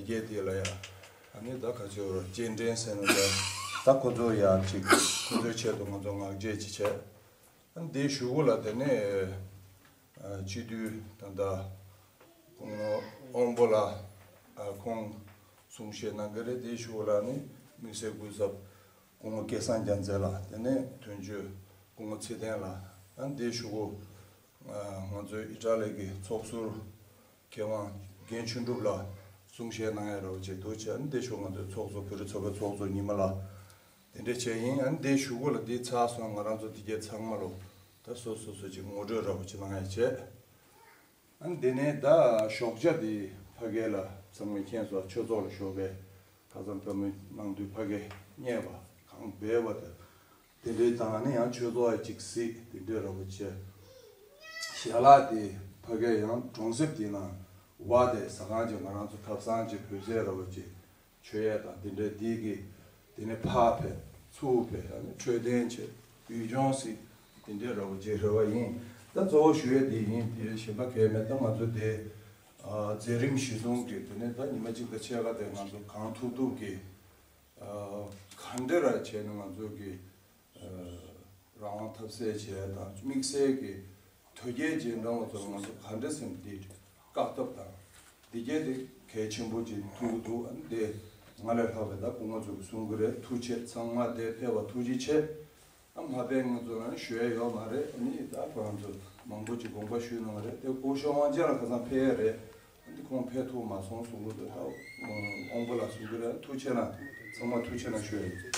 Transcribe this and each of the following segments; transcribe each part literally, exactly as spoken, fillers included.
རྒྱས་དེ་ལ་ཡ། ཨ་ནི་ད་ག་ཚོད་རོ་རྗེས་དྲན་ཟེར་ན་ད་ད་ཁོ་ཚོ་ཡ་ཅིག་ཁོ་ཚོའི་ཆེད་དུ་ང་ཚོ་ངག་བཅད་ཅིག་བྱས། ཨ་ནི་དེའི་གཞུག་གུ་ལ་དེ་ནས་ཨ་སྤྱི་འཐུས་ད་ལྟ་སྐུ་ངོ་དབང་པོ་ལགས་ཨ་ཁོང་གསུང་བཤད་གནང་གི་རེད། དེའི་གཞུག་གུ་ལ་ནི་དམིགས་བསལ་སྐུ་ཚབ་སྐུ་ངོ་སྐལ་བཟང་རྒྱལ་མཚན་ལགས། དེ་ནས་དོན་གཅོད་སྐུ་ངོ་ཚེ་བརྟན་ལགས། ཨ་ནི་དེའི་གཞུག་གུ་ང་ཚོའི་ཨི་ཊ་ལི་གི་ཚོགས་ཟུར་མཁས་དབང་རྒན་ཆོས་གྲུབ་ལགས་གསུང་བཤད་གནང་ཡ་རོགས་བྱེད་འདུག་བྱས། ཨ་ནི་དེ་ཞུ་ང་ཚོའི་ཚོགས་གཙོ་བོད་རིགས་ཚོགས་པའི་ཚོགས་གཙོ་ཉི་མ་ལགས་དེ་འདྲ་བྱས་ཡིན། ཨ་ནི་དེ་ཞུ་གོ་ལ་འདི་ཚར་སོང་། ང་རང་ཚོ་འདི་གའི་ཚང་མ་ལོ་ད་སོ་སོ་སོ་ཅིག་ངོ་སྤྲོད་རོགས་བྱེད་གནང་ཡ་བྱས། ཨ་ནི་དེ་ནས་ད་ཞོགས་ཇ་འདི་ཕ་གི་ལ་ཚང་མས་མཁྱེན་སོང་། ཆོས་ཚོགས་ལ་ཞོགས་པའི་ཁ་སང་བོད་མི་གནང་དུས་ཕ་གི་བསྙལ་བ་གང་སྦས་པ་དང་། དེ་འདྲའི་དང་ནི་ཡང་ཆོས་ཚོགས་ཡ་གཅིག་གཟིགས་དེ་འདྲའི་རོགས་པ་བྱས། ཞལ་ལག་དེ་ཕ་གི་ཡང་གྲོང་གསེབ་དེ་ནང་བ་དེ་ཟ་ཁང་ཅིག་ང་རང་ཚོ་ཐབ་ཚང་ཅིག་བོད་ཟས་རོགས་པ་ཅིག་མཆོད་ཡས་དང་དེ་འདྲའི་དེ་གི་དེ་ནས་ཕར་ཕེབས་ཚུར་ཕེབས་ཨ་ནི་འཕྲོད་བསྟེན་བྱས་ཡུལ་ལྗོངས་གཟིགས་དེ་འདྲའི་རོགས་པ་ཅིག་རེ་བ་ཡིན། ད་གཙོ་བོ་ཞུ་ཡས་དེ་ཡིན། དེ་གཞན་པ་གལ་མེད། ད་ང་ཚོ་དེ་ཨ་མཛད་རིམ་གཞི་བཟུང་གི་དེ་ནས་ད་ཉི་མ་གཅིག་དང་ཕྱེད་ཀ་དེ་ང་ཚོ་གང་ཐུབ་ཐུབ་ཀྱི་ཨ་ག་འདྲ་ར་བྱས་ནས་ང་ཚོ་གི་ཨ་རང་དབང་འཐབ་རྩོད་བྱས་དང་དམིགས་བསལ་གྱི་དོལ་རྒྱལ་རྗེས་འབྲང་བ་ཚོར་ང་ཚོ་ག་འདྲ་སེམས་འདི་བཀག་ཐབས་དང་འདི་གས་དེ་གལ་ཆེན་པོ་ཅིག་མཐོང་གི་འདུག་ཨ་ནི་དེ་ང་ལས་ལྷག་པའི་ད་སྐུ་ངོ་ཚོ་གི་གསུང་གི་རེད། ཐུགས་རྗེ་ཆེ། ཚང་མ་དེ་ཕེབས་པ་ཐུགས་རྗེ་ཆེ། ཨ་མ་དཔེ་ང་ཚོ་རང་ཞུ་ཡ་ཡོད་མ་རེད། ཨ་ནི་ད་ཁོ་རང་ཚོ་མང་པོ་ཅིག་དགོངས་པ་ཞུས་གནང་རེད། དེ་སྐུ་ཞབས་དབང་ཆེན་ལགས་ཁ་སང་ཕེབས་ཡ་རེད། ཨ་ནི་ཁོང་ཕེབས་ཐུབ་མ་སོང་གསུང་གི་འདུག་ད་དབང་པོ་ལགས་གསུང་གི་རེད། ཐུགས་རྗེ་ཆེ་གནང་། ཚང་མ་ཐུགས་རྗེ་ཆེ་གནང་ཞུ་ཡ་ཡིན།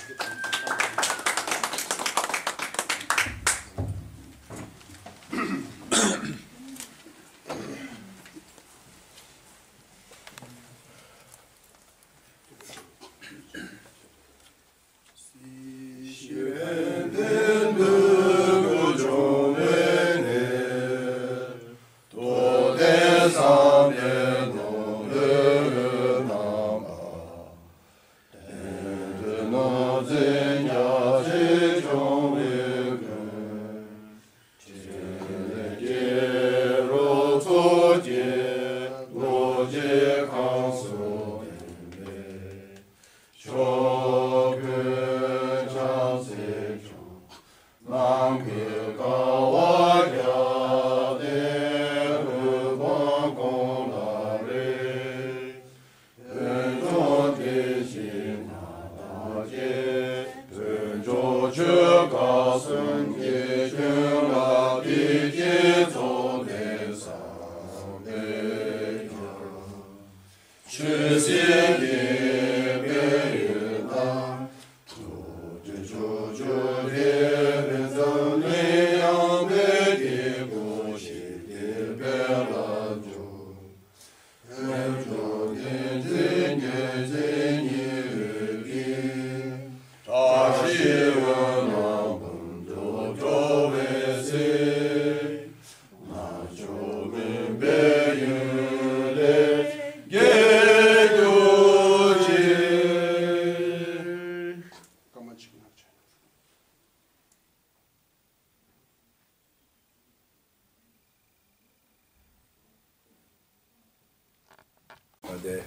ང་དེ་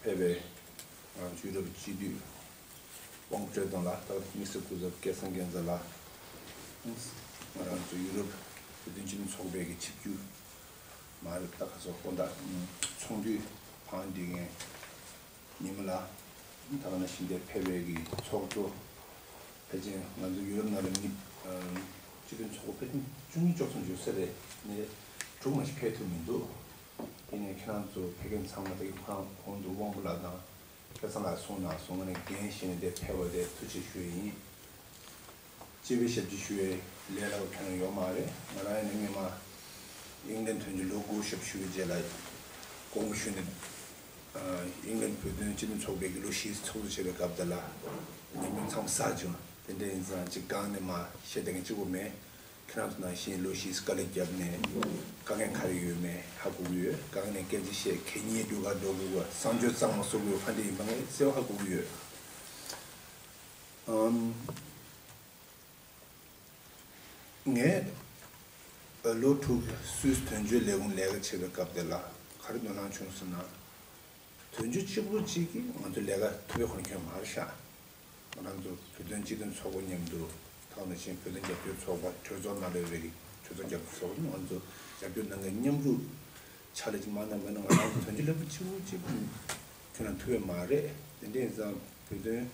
ཕེབས་པའི་ང་རང་ཚོའི་ཡུ་རོབ་སྤྱི་འཐུས་དབང་སྒྲོལ་དང་ལ་ད་དམིགས་བསལ་སྐུ་ཚབ་སྐལ་བཟང་རྒྱལ་མཚན་ལ། ང་རང་ཚོ་ཡུ་རོབ་བོད་དོན་སྤྱི་མཐུན་ཚོགས་པའི་གི་ཆིབས་བསྒྱུར་མ་རེད། ད་ཁ་སོ་དཔོན་དག་ཚོགས་འདུའི་བང་སྒྲིག་མཁན་ཉི་མ་ལགས། ད་ག་ནང་བཞིན་དེ་ཕེབས་པའི་གི་ཚོགས་གཙོ། ཕལ་ཆེར་ང་ཚོ་ཡུ་རོབ་ནང་ལ་མི་སྤྱི་མཐུན་ཚོགས་པ་ཕལ་ཆེར་བཅུ་གཉིས་བཅུ་གསུམ་ཡོད་ས་རེད། ནས་དྲུག་མ་ཞིག་ཕེབས་ཐུབ་མི་འདུག་ཡིན་ནའི་ཁྱེད་རང་ཚོ་ཕེབས་མཁན་ཚང་མ་དེ་གང་གོང་དུ་དབང་པོ་ལགས་དང་སྐལ་བཟང་ལགས་གསུངས་གནང་སོང་། ང་ནས་འགན་བཞེས་ནས་དེ་ཕེབས་པ་དེ་ཐུགས་རྗེ་ཆེ་ཞུ་ཡི་ཡིན། སྤྱི་པའི་ཞབས་ཕྱི་ཞུ་བའི་ལས་སླ་པོ་ཁྱོན་ནས་ཡོད་མ་རེད། ང་རང་ཡིན་ན་སྔོན་མ་ཨིང་ལན་ཐོན་རྗེས་ལོ་དགུ་ཞབས་ཞུ་བའི་རྗེས་ལ་དགོངས་པ་ཞུས་ནས་ཨིང་ལན་བོད་དོན་སྤྱི་མཐུན་ཚོགས་པའི་གི་ལོ་བཞི་ཚོགས་འདུ་བྱེད་པའི་སྐབས་དེ་ལ་ཉམས་མྱོང་ཚང་མ་བསགས་བྱུང་། དེ་འདྲ་ཡིན་ཙང་ཅིག་སྒང་ནས་མ་བཤད་བསྡད་མཁན་གཅིག་པོ་མེད། ཁྱེད་རང་ཚོ་ནང་བཞིན་ལོ་བཞི་དཀའ་ལས་བརྒྱབ་ནས་དཀའ་ངལ་ག་རེ་ཡོད་མེད་ཧ་གོ་གི་ཡོད། སྒང་ནས་སྐད་ཆ་བཤད་གད་སྙིགས་འགྲོ་ག་འགྲོ་དགོས་པ་བསམ་སྦྱོར་གཙང་མ་བཟོ་དགོས་པ་ག་འདྲ་ཡིན་པ་ངས་གསལ་པོ་ཧ་གོ་གི་ཡོད། ཨམ། ངས་ལོ་དྲུག་སུད་སི་དོན་གཅོད་ལས་ཁུངས་ལས་ཀ་བྱེད་པའི་སྐབས་དེ་ལ་ག་རེ་དོ་སྣང་བྱུང་ཟེར་ན། དོན་ཆུང་གཅིག་པུ་གཅིག་གིས་ང་ཚོ་ལས་ཀ་ཐུབ་པའི་ཁོ་ན་ཁྱོན་མ་རེད་ཤག་ང་རང་ཚོ་བོད་དོན་སྤྱི་མཐུན་ཚོགས་པ་མཉམ་དུ་ཐོག་ནས་ཕྱིན་བོད་དོན་རྒྱབ་སྐྱོར་ཚོགས་པ་གྲོས་ཚོགས་ནང་ལས་བའི་གྲོས་ཚོགས་རྒྱབ་སྐྱོར་ཚོགས་པ་ང་ཚོ་རྒྱབ་སྐྱོར་གནང་མཁན་མཉམ་རུབ་ཕྱག་ལས་ཅིག་མ་གནང་བ་ན་ང་རང་ཚོ་དོན་ཆུང་ལེགས་པོ་གཅིག་པུ་གཅིག་ཁྱོན་ནས་ཐུབ་པ་མ་རེད། དེ་འདྲ་ཡིན་ཙང་བོད་དོན་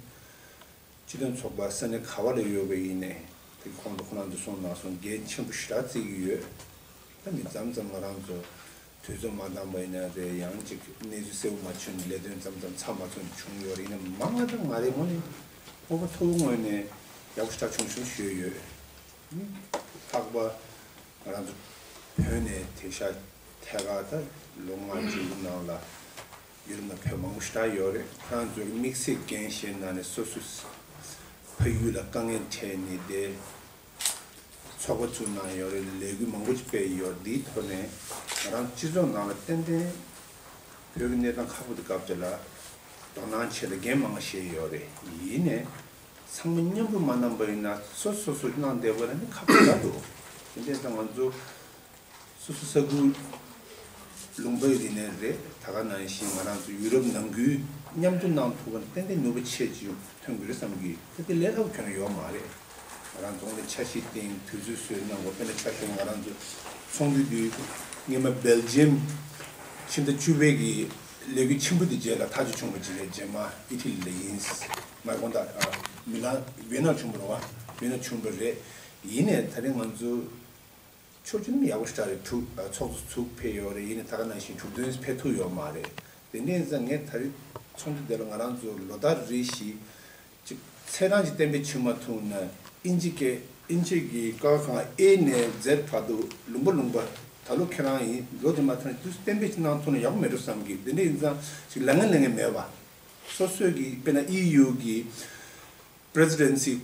སྤྱི་མཐུན་ཚོགས་པ་ས་གནས་ག་བ་ལ་ཡོད་པ་ཡིན་ནའི་དེ་གོང་དུ་ཁོ་རང་ཚོ་གསུངས་ནང་བཟུང་འགན་ཆེན་པོ་ཞེ་དྲག་བརྩི་གི་ཡོད། ད་མི་མཚམས་མཚམས་ང་རང་ཚོ་དུས་ཚོད་མ་འདང་པ་ཡིན་ན་རེད། ཡང་ཅིག་གནས་ཚུལ་གསལ་པོ་མ་བྱུང་ནས་ལས་དོན་མཚམས་མཚམས་ཚར་མ་ཚར་བྱུང་ཡོད་རེད། ཡིན་ན་མང་ང་ད་ང་རའི་ངོས་ནས་སྤོབས་པ་མཐོ་པོའི་ངོས་ནས་ཡག་པོ་ཞེ་དྲག་བྱུང་བྱུང་ཞུས་ཡོད། ལྷག་པ་ང་རང་ཚོ་བོད་ནས་དེང་སང་ཐད་ཀར་ད་ལོ་ལྔ་བཅུ་ནང་ལ་ཡུ་རོབ་ནང་བོད་མང་པོ་ཞེ་དྲག་ཡོད་རེད། ཁོ་རང་ཚོའི་དམིགས་བསལ་འགན་བཞེས་གནང་ནས་སོ་སོ་ཕ་ཡུལ་ལ་དཀའ་ངལ་འཕྲད་ནས་བསྡད། ཚོགས་པ་བཙུགས་གནང་ཡོད་རེད། ལས་འགུལ་མང་པོ་ཞིག་སྤེལ་ཡོད། འདིའི་ཐོག་ནས་ང་རང་སྤྱི་ཚོགས་ནང་ལ་ཏན་ཏན་བོད་ཀྱི་གནས་སྟངས་ཁག་པོ་དེ་སྐབས་དེ་ལ་དོ་སྣང་བྱས་ལ་འགན་མང་བཞེས་ཡོད་རེད། ཡིན་ནའི་ཚང་མ་མཉམ་རུབ་མ་གནང་པ་ཡིན་ན་སོ་སོ་སོ་གནང་བསྡད་པ་ལ་ནི་ཁག་པོ་རེད་འདུག་དེ་འདྲ་ཙང་ང་ཚོ་སོ་སོ་ས་ཁུལ་ལུང་པའི་རིག་གནས་རེད། ད་ག་ནང་བཞིན་ང་རང་ཚོ་ཡུ་རོབ་ནང་ཁུལ་མཉམ་དུ་གནང་ཐུབ་པ་ཏན་ཏན་ནུས་པ་ཆེ་ཅིག་ཐོན་གྱི་རེད་བསམ་གི། ད་དེ་ལས་སླ་པོ་ཁྱོན་ཡོད་མ་རེད། ང་རང་ཚོ་འོང་ལ་འཆར་གཞི་བཏིང་དུས་ཚོད་བཟོས་གནང་དགོས། དཔེར་ན་ཆ་བཞག་ང་རང་ཚོ་ཚོགས་འདུ་དུས་སྔོན་མ་སྦེལ་ཇིམ་ཕྱི་ཟླ་བཅུ་པའི་གི་ལས་འགུལ་ཆེན་པོ་དེ་རྗེས་ལ་ཐག་གཅོད་བྱུང་བ་ཅིག་རེད། རྗེས་མ་ཨི་ཐི་ལི་ལ་ཡིན། མ་དགོངས་དག་མི་ལ་ཝེ་ན་བྱུང་བ་རེད་བ། ཝེ་ན་བྱུང་བ་རེད། ཡིན་ནའི་ད་རེས་ང་ཚོ་ཕྱོགས་གཅིག་ནས་ཡག་པོ་ཞེ་དྲག་རེད། ཕྲུ་ཨ་ཚོགས་གཙོ་ཚུགས་ཕེབས་ཡོད་རེད། ཡིན་ནའི་ད་ག་ནང་བཞིན་གྲུབ་དོན་ཕེབས་ཐུབ་ཡོད་མ་རེད། དེ་འདྲ་ཡིན་ཙང་ངས་ད་རེས་ཚོགས་འདུ་དེ་ལ་ང་རང་ཚོ་ལོ་ལྟར་རེ་བཞིན་ཅིག་ཚེས་གྲངས་ཅིག་གཏན་འབེབས་བྱེད་མ་ཐུབ་ན་ཨིན་ཇི་སྐད་ཨིན་ཇི་གི་ཀ་ཁང་ཨེ་ནས་ཛེད་བར་དུ་ལུང་པ་ལུང་པ་ད་ལོ་ཁྱེད་རང་ཡིན་ལོ་དེ་མ་ཐོན་དུས་གཏན་འབེབས་ཅིག་གནང་ཐུབ་ན་ཡག་པོ་མེད་འགྲོ་བསམ་གི། དེ་འདྲ་ཡིན་ཙང་ཅིག་ལ་ངན་ལ་ངན་མེད་པ་སོ་སོའི་གི་དཔེར་ན་ཨི་ཡུ་གི་པྲེ་སི་ཌེན་སི་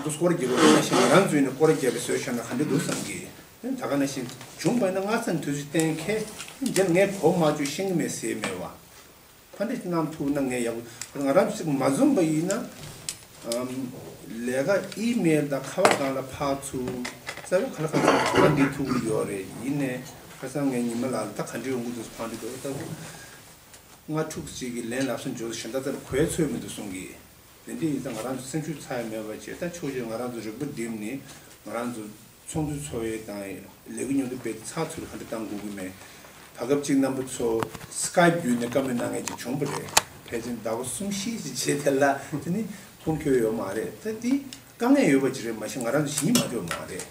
འདུག་སྐོར་རྒྱབ་པ་ནང་བཞིན་ང་རང་ཚོས་ནི་སྐོར་རྒྱབ་པའི་བཟོས་བཞག་ན་ག་འདྲ་འདུག་བསམ་གི། ད་ག་ནང་བཞིན་བྱུང་བ་ཡིན་ན་སྔ་ས་ནས་དུས་ཚོད་གཏན་འཁེལ་རྗེས་ངས་གོ་མ་བཅུག་ཤེས་ཀྱི་མེད་ཟེར་མེད་བ། ཕ་འདྲ་ཞིག་གནང་ཐུབ་ན་ངས་ཡག་པོ། ང་རང་ཚོ་ཞིག་མ་བཟུང་བ་ཡིན་ན་ཨམ་ལས་ཀ་ཨི་མེལ་དང་ཁ་པར་སྒང་ལ་ཕར་ཚུར་རྩ་བའི་ག་ལ་ག་ཚོད་ཕར་འདི་ཐུབ་ཀྱི་ཡོད་རེད། ཡིན་ནའི་ཁ་སང་ངས་ཉི་མ་ལགས་ལ་ད་ག་འདྲའི་ཡོང་གི་འདུག་ཕར་འདི་འདུག་ད་ལྔ་ཕྲུགས་གཅིག་གི་ལན་ལབ་སོང་འཇོག་གཞན་དག་ཚོ་ལ་གོ་ཚོད་མི་འདུག་གསུང་གི། དེ་འདྲ་ཡིན་ཙང་ང་རང་ཚོ་སེམས་ཤུགས་ཚ་ཡ་མེད་པ་བྱས། ད་ཕྱོགས་གཅིག་ང་རང་ཚོ་རིག་པ་བསྒྲིམས་ནས་ང་རང་ཚོ་ཚོགས་འདུ་ཚོགས་ཡས་དང་ལས་འགུལ་མཉམ་དུ་སྤེལ་ཚགས་ཚུད་ལ་ག་འདྲ་གཏང་དགོས་ཀྱི་མེད། ད་སྐབས་གཅིག་རྣམ་པ་ཚོ་སི་ཀའེབ་བརྒྱུད་ནས་བཀའ་མོལ་གནང་མཁན་ཅིག་བྱུང་བ་རེད། ཕལ་ཆེར་ཟླ་བ་གསུམ་བཞི་ཞིག་རྗེས་དེ་ལ་དེ་ནི་ཁུངས་འཁྱོལ་ཡོད་མ་རེད། ད་འདི་དཀའ་ངལ་ཡོད་པ་ཅིག་རེད། མ་གཞི་ང་རང་ཚོ་ཞི་མ་འགྲོ་མ་རེད།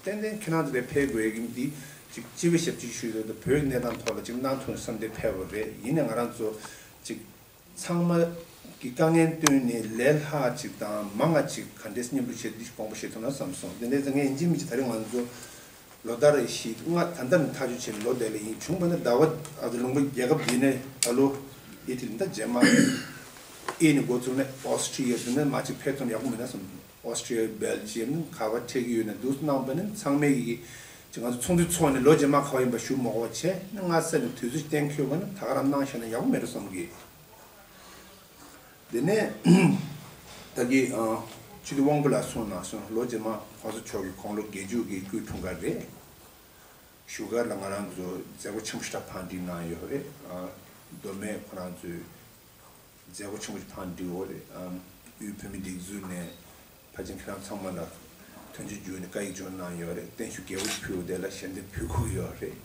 ཏན་ཏན་ཁྱེད་རང་ཚོ་དེ་ཕེབས་དགོས་ཀྱི་འདི་ཅིག་སྤྱི་པའི་ཞབས་ཕྱི་ཞུས་ཡོད་དུས་བོད་གནས་སྟངས་ཐོག་ལ་ཅིག་གནང་ཐུབ་བསམ་སྟེ་ཕེབས་པ་རེད། ཡིན་ནའི་ང་རང་ཚོ་ཅིག་ཚང་མ་གི་དཀའ་ངལ་བཏོན་ནས་ལས་སླ་ཅིག་དང་མང་བ་ཅིག་ག་འདྲས་མཉམ་དུ་བྱས་འདི་དགོངས་པ་བཞེས་ཐུབ་ན་བསམ་སོང་། དེ་འདྲས་ཙང་ངས་ཡིན་གཅིག་མིན་གཅིག་ད་རེས་ང་ཚོ་ལོ་ལྟར་བཞི་ལྔ་ད་ལྟ་ནས་ཐག་གཅོད་བྱས་ལོ་དེ་ལ་ཡིན། བྱུང་བ་ན་ཟླ་བ་ཨ་ལུང་པ་རྒྱལ་ཁབ་འདི་ནས་ད་ལོ་ཨི་ཐི་ལི་ད་རྗེས་མ་ཨེ་ནས་འགོ་བཙུགས་ནས་ཨོ་སི་ཀྲི་ཡ་འདི་ནས་མ་ཅིག་ཕེབས་ཐུབ་ན་ཡག་པོ་མིན་ན་བསམ། ཨོ་སི་ཀྲི་ཡ་སྦེལ་ཇི་ཡམ་ག་བ་འཕྲད་ཀྱི་ཡོད་ན་འདུག་གནང་བ་ནི་ཚང་མས་ཀྱི་ཅིག་ང་ཚོ་ཚོགས་འདུ་ཚོགས་ནས་ལོ་རྗེས་མ་ག་བ་ཡིན་པ་ཞུ་མ་དགོས་པ་བྱས་ནས་སྔ་ས་ནས་དུས་ཚོད་གཏན་འཁེལ་བ་ནི་ད་ག་རང་གནང་ཤེས་ན་ཡག་པོ་མེད་འགྲོ་བསམ་གི། དེ་ནས་ད་གི་ཨ་སྤྱི་འཐུས་དབང་པོ་ལགས་གསུངས་གནང་སོང་། ལོ་རྗེས་མ་གོང་ས་མཆོག་གི་དགུང་ལོ་བརྒྱད་ཅུ་གི་སྐུའི་འཁྲུངས་སྐར་རེད། བཞུགས་སྒར་ལ་ང་རང་ཚོ་མཛད་སྒོ་ཆེན་པོ་ཞིག་ཕར་འགྲིག་གནང་ཡོད་རེད། ཨ་མདོ་སྨད་ཁོ་རང་ཚོའི་མཛད་སྒོ་ཆེན་པོ་ཞིག་ཕར་འགྲིག་ཡོད་རེད། ཨ་དབུས་བོད་མིའི་སྒྲིག་འཛུགས་ནས་ཕལ་ཆེར་ཁྱེད་རང་ཚང་མ་ལ་མཐུན་ཕྱོགས་བརྒྱུད་ནས་བཀའ་ཡིག་སྦྱོར་གནང་ཡོད་རེད། བརྟན་བཞུགས་རྒྱལ་པོ་ཞིག་ཕུལ་བ་དེ་ལ་ཞལ་འདེབས་ཕུལ་དགོས་ཡོད་རེད།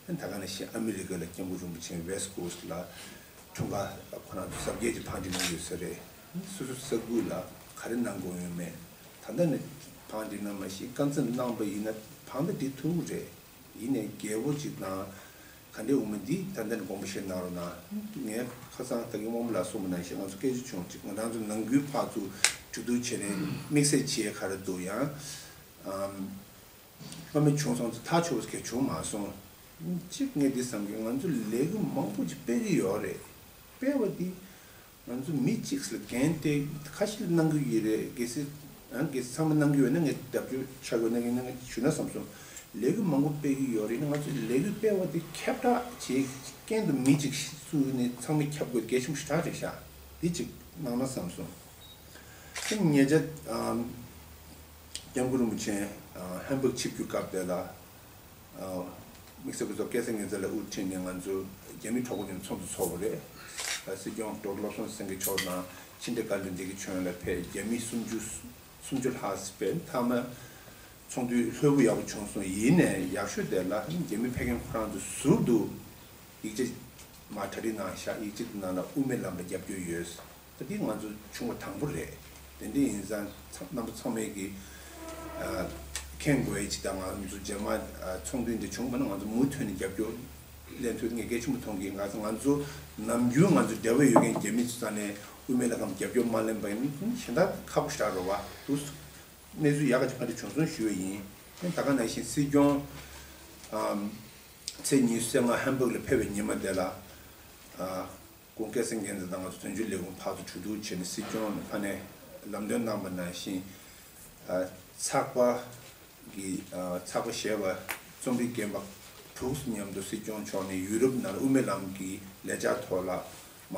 ཨ་ད་ག་ནང་བཞིན་ཨ་མི་རི་ཀ་ལ་སྐྱབས་མགོན་རིན་པོ་ཆེ་ཝེསྟ་ཀོ་སི་ཊི་ལ་འཁྲུངས་སྐར་ཁོ་རང་ཚོ་གཟབ་རྒྱས་ཀྱི་ཕར་འགྲིག་གནང་ཡོད་ས་རེད། སོ་སོ་ས་ཁུལ་ལ་ག་རེ་གནང་དགོས་ཡོད་མེད་ད་ལྟ་ནས་ཕར་འགྲིག་གནང་མ་ཤེས། རྐང་ཚུགས་གནང་པ་ཡིན་ན་ཕར་ད་འགྲིག་ཐུབ་རེད། ཡིན་ནའི་རྒྱལ་པོ་ཅིག་དང་ག་འདྲའི་འོ་མ་འདི་ད་ལྟ་ནས་དགོངས་པ་བཞེས་གནང་རོགས་གནང་། ངས་ཁ་སང་ད་གིན་དབང་མོ་ལགས་གསུངས་པ་ནང་བཞིན་ང་ཚོ་སྐད་ཆ་བྱུང་ཅིག་ང་རང་ཚོ་ནང་ཁུལ་ཕར་ཚུར་གྲོས་བསྡུར་བྱས་ནས་དམིགས་བསལ་བྱེད་ཡ་ག་རེ་འདུག་ཡང་ཨམ་བླ་མེད་བྱུང་སོང་ཚེ་ཐག་ཆོད་པ་གལ་བྱུང་མ་སོང་། གཅིག་ངས་འདི་བསམ་གི་ང་ཚོ་ལས་འགུལ་མང་པོ་ཅིག་སྤེལ་གི་ཡོད་རེད། སྤེལ་བ་འདི་ང་ཚོ་མི་གཅིག་ལ་འགན་དེ་ཁ་ཤས་ལ་གནང་གི་ཡོད་རེད། གལ་སྲིད་ཨང་གལ་སྲིད་ཚང་མ་གནང་གི་ཡོད་ན་ངས་རྒྱབ་སྐྱོར་ཆགས་ཡོད་ན་ངས་གནང་གི་ཞུ་ན་བསམ་སོང་། ལས་འགུལ་མང་པོ་སྤེལ་གི་ཡོད་རེད་ན་ང་ཚོ་ལས་འགུལ་སྤེལ་བ་དེ་ཁྱབ་བསྒྲགས་བྱེད་རྐྱེན་དུ་མི་གཅིག་བཙུགས་ནས་ཚང་མས་ཁྱབ་དགོས་གལ་ཆེན་པོ་ཞེ་དྲག་རེད་ཤག་འདི་གཅིག་གནང་ན་བསམ་སོང་། དེ་ཉེ་ཆར་ཨམ་སྐྱབས་མགོན་རིན་པོ་ཆེ་ཨ་ཧམ་བྷག་ཆིབས་བསྒྱུར་སྐབས་དེ་ལ། དམིགས་བསལ་སྐུ་ཚབ་སྐལ་བཟང་ངན་རྩ་ལགས་དབུ་ཁྲིད་ནས་ང་ཚོ་རྒྱ་མི་གྲོགས་པོ་ཚོ་ཚོགས་འདུ་ཚོགས་པ་རེད། སྲིད་སྐྱོང་ཌོག་ཊར་བློ་བཟང་སེང་གེ་མཆོག་དང་ཕྱི་འབྲེལ་བཀའ་བློན་བདེ་སྐྱིད་ཆོས་དབྱངས་ལགས་ཕེབས། རྒྱ་མི་སུམ་ཅུ་སུམ་ཅུ་ལྷག་ཕེབས། མཐའ་མ་ཚོགས་འདུ་ལྷོད་པོ་ཡག་པོ་བྱུང་སོང་། ཡིན་ནའི་ཡག་ཤོས་དེ་ལ་རྒྱ་མི་ཕེབས་མཁན་ཁོ་རང་ཚོ་ཟུར་དུ་ཡིག་ཆ་མར་གྲ་སྒྲིག་གནང་ཤག་ཡིག་ཆ་དེ་ནང་ལ་དབུ་མའི་ལམ་ལ་རྒྱབ་སྐྱོར་ཡོད། ད་འདི་ང་ཚོ་བྱུང་བ་དང་པོ་རེད། དེ་འདྲ་ཡིན་ཙང་ཚང་རྣམ་པ་ཚང་མས་ཀྱི་ཨ་མཁྱེན་དགོས་ཡ་ཅིག་དང་། ང་ཚོ་རྗེས་མ་ཨ་ཚོགས་འདུ་འདི་བྱུང་བ་ན་ང་ཚོ་མུ་མཐུད་ནས་རྒྱབ་སྐྱོར་ལེན་ཐུབ་ངེས་གལ་ཆེན་པོ་མཐོང་གི། ང་ཚོ་ང་ཚོ་ནམ་རྒྱུན་ང་ཚོ་འབྲེལ་བ་ཡོད་མཁན་རྒྱ་མི་ཚོ་རྩ་ནས་དབུ་མའི་ལམ་རྒྱབ་སྐྱོར་མ་ལེན་པ་ཡིན་ན་གཞན་དག་ཁག་པོ་ཞེ་དྲག་རེད་བ། འདུག་གནས་ཚུལ་ཡག་ག་ཅིག་ག་འདྲ་བྱུང་སོང་ཞུ་བ་ཡིན། ད་ག་ནང་བཞིན་སྲིད་སྐྱོང་ཨམ་ཚེས་ཉི་ཤུ་རྩ་ལྔ་ཧམ་བྷག་ལ་ཕེབས་པའི་ཉི་མ་དེ་ལ་ཨ་སྐུ་སྐལ་བཟང་རྒྱལ་མཚན་དང་ང་ཚོ་དོན་གཅོད་ལས་ཁུངས་ཕར་ཚུར་གྲོས་བསྡུར་བྱས་ནས་སྲིད་སྐྱོང་ནས་ཕ་ནས་ལམ་སྟོན་གནང་པ་ནང་བཞིན། ཨ་ཚགས་པར་གྱི་ཨ་ཚགས་པར་ཞེས་པ་རྩོམ་རིག་རྒན་པ་དྲུག་མཉམ་དུ་སྲིད་སྐྱོང་མཆོག་ནས་ཡུ་རོབ་ནང་ལ་དབུ་མའི་ལམ་གྱི་ལས་འཆར་ཐོག་ལ་མ་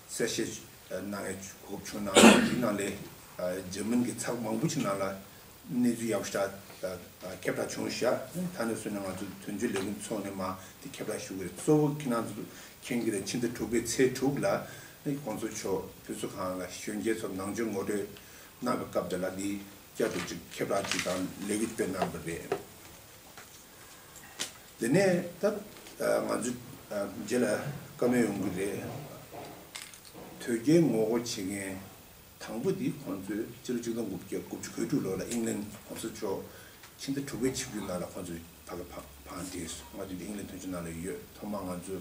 གསལ་བཤད་གནང་ཡའི་གོ་སྐབས་བྱུང་གནང་། དེའི་ནང་ལས་ཨ་འཇར་མན་གྱི་ཚགས་པར་མང་པོ་ཅིག་ནང་ལ་གནས་ཚུལ་ཡག་པོ་ཞེ་དྲག་ཁྱབ་བསྒྲགས་བྱུང་ཤག་ད་ནས་བཟུང་ནས་ང་ཚོ་དོན་གཅོད་ལས་ཁུངས་ཚོགས་ནས་མ་དེ་ཁྱབ་བསྒྲགས་ཞུ་གི་རེད། གཙོ་བོ་ཁྱེད་རང་ཚོ་མཁྱེན་གྱི་རེད། ཕྱི་ཟླ་དྲུག་པའི་ཚེས་དྲུག་ལ་ནི་གོང་ས་མཆོག་ཕུན་ཚོགས་ཁང་ལ་གཞོན་སྐྱེས་ཚོར་ནང་ཆོས་ངོ་སྤྲོད་གནང་བའི་སྐབས་དེ་ལ་འདི་བསྐྱར་དུ་ཅིག་ཁྱབ་བསྒྲགས་ཅིག་དང་ལས་འགུལ་སྤེལ་གནང་བ་རེད། དེ་ནས་ད་ང་ཚོ་རྗེས་ལ་བཀའ་མོལ་ཡོང་གི་རེད། དོལ་རྒྱལ་ངོ་རྒོལ་བྱེད་མཁན་དང་པོ་འདི་ཁོང་ཚོས་ཕྱི་ལོ་ཆིག་སྟོང་དགུ་བརྒྱ་དགུ་བཅུ་གོ་དྲུག་ལོ་ལ་ཨིང་ལན་གོང་ས་མཆོག་ཕྱི་ཟླ་དྲུག་པའི་ཆིབས་བསྒྱུར་ནང་ལ་ཁོང་ཚོས་ཕ་གི་བང་བྲིས་སོང་། ང་ཚོ་འདི་ཨིང་ལན་དོན་གཅོད་ནང་ལ་ཡོད། ཐོག་མར་ང་ཚོ་